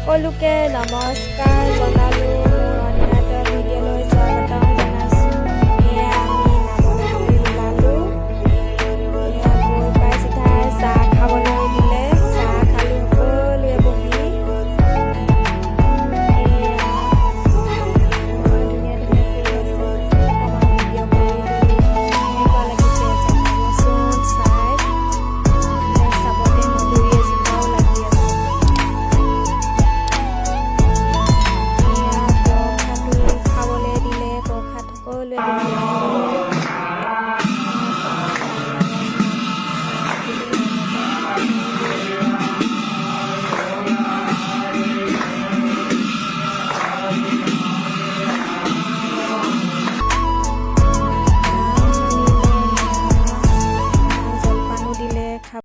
সকলোকে নমস্কাৰ জনালোঁ। মোৰ অন্য এটা ভিডিঅ'লৈ স্বাগতম জনাইছোঁ। এয়া আমি নামলৈ ওলালোঁ। এয়া গৈ পাই চিধাই চাহ খাবলৈ দিলে। চাহ খালোঁ সকলোৱে বহি। এয়া ইমান ধুনীয়া ধুনীয়া ফুল আছে, অকণমান ভিডিঅ' কৰিলোঁ। কেনেকুৱা লাগিছে জনাবচোন চাই। চাবতে মধুৰি এজোপাও লাগি আছে। এয়া প্ৰসাদো খাবলৈ দিলে। প্ৰসাদ সকলোৱে বহি খালোঁ। মাতিলোঁ, নামতে। নাম শুনিলে, জলপানো দিলে খাব।